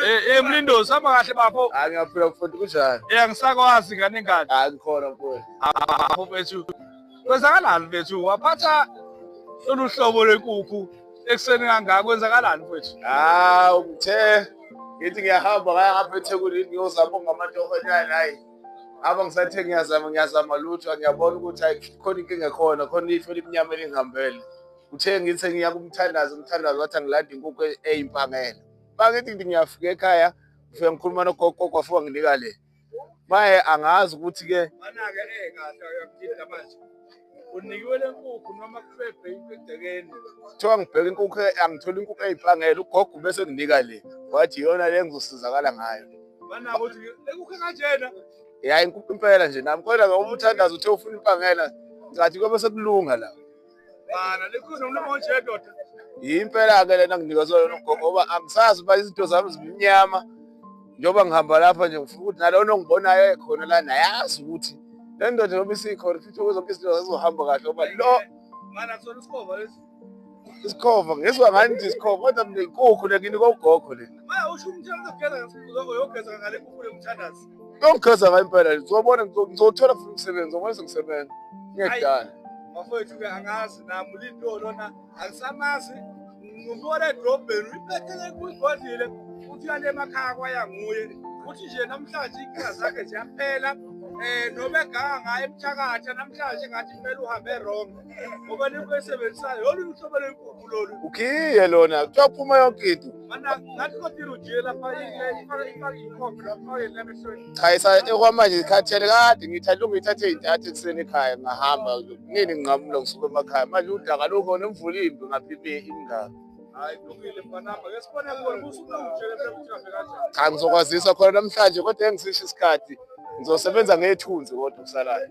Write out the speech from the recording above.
Eh Mlindozi, hamba kahle bafo. Hayi, ngiyaphila mfowethu, kunjani? Eh, angisakwazi ngane ngane. Hayi, ngikhona mfowethu. Bafo mfethu. Kwenzakalani mfethu? Waphatha lolu hlobo lwenkukhu ekuseni kangaka, kwenzakalani mfethu? Hawu, ngithe ngithi ngiyahamba ngaya ngapha eThekwini ngiyozama ongamatohonyana, hayi. Ngapha ngisathe ngiyazama ngiyazama lutho, ngiyabona ukuthi hayi, khona inkinga ekhona, khona ifu elimnyama elingihambele. Kuthe ngithi ngiya kumthandazo, umthandazo wathi angilande inkukhu eyimpangela. Mangithi ngithi ngiyafika ekhaya, ngifike ngikhuluma nogogo, wafika nginika le. Maye angazi ukuthi-ke Mana-ke kahle uyakudida manje. Unikiwe le nkukhu noma kufebhe into egcekeni? Kuthiwa ngibheke inkukhu, angitholi inkukhu eyimpangela, ugogo bese nginika le. Wathi iyona le engizosizakala ngayo. Mana ukuthi le nkukhu kanjena. Ya, inkukhu impela nje nami, kodwa ngoba umthandazo uthe ufuna impangela, ngathi kobe sekulunga la. Mana le nkukhu nomlomo onje ndoda. Yimpela-ke lena nginikezwe yona ugogo, ngoba angisazi uba izinto zami zimnyama. Njengoba ngihamba lapha nje, ngifuna ukuthi nalona ongibonayo ekhona la naye azi ukuthi le ndoda noma isikhona futhi zonke izinto zizohamba kahle, ngoba lo Mana kusona isikhova lesi. Isikhova, ngizwa ngani ngithi isikhova, kodwa mina inkukhu le nginika ugogo le. Maya usho umthandazo kugeza, uyogeza ngale nkukhu le mthandazo. Ngiyogeza ngayo impela, ngizobona ngizowuthola futhi umsebenzi, ngizobona sengisebenza ngiyekudala. Bafowethu-ke, angazi nami ulindo lona, angisamazi, ngumbona edrobheni uyiphethele kuyigodlile, uthi uyale emakhaya kwaya nguye, uthi nje namhlanje inkinga zakhe ziyaphela, noma eganga ngayo emthakatha namhlanje ngathi kumele uhambe wrong, ngoba le nto oyisebenzisayo lolu uhlobo lwenkukhu lolu. Ukhiye lona, kuthiwa phuma yonke into. Mana ngathi kodwa irujiye lapha, ifake ikhombe lapha, ifake emehlweni. Cha, okwamanje ikhathele, kade ngiyithathe lokhu, ngiyithathe ey'ntathu ekuseni ekhaya, ngahamba nini, nginqamula ngisuka emakhaya. Manje udaka lukhona, imvula imbi ngapha, imingaka. Hayi, kulungile mfanami, ake sibone kubona usuke ujele phela ukuthi uhambe kanjani. Cha, ngizokwazisa khona namhlanje, kodwa engisisho isikhathi ngizosebenza ngethunzi kodwa kusalayo.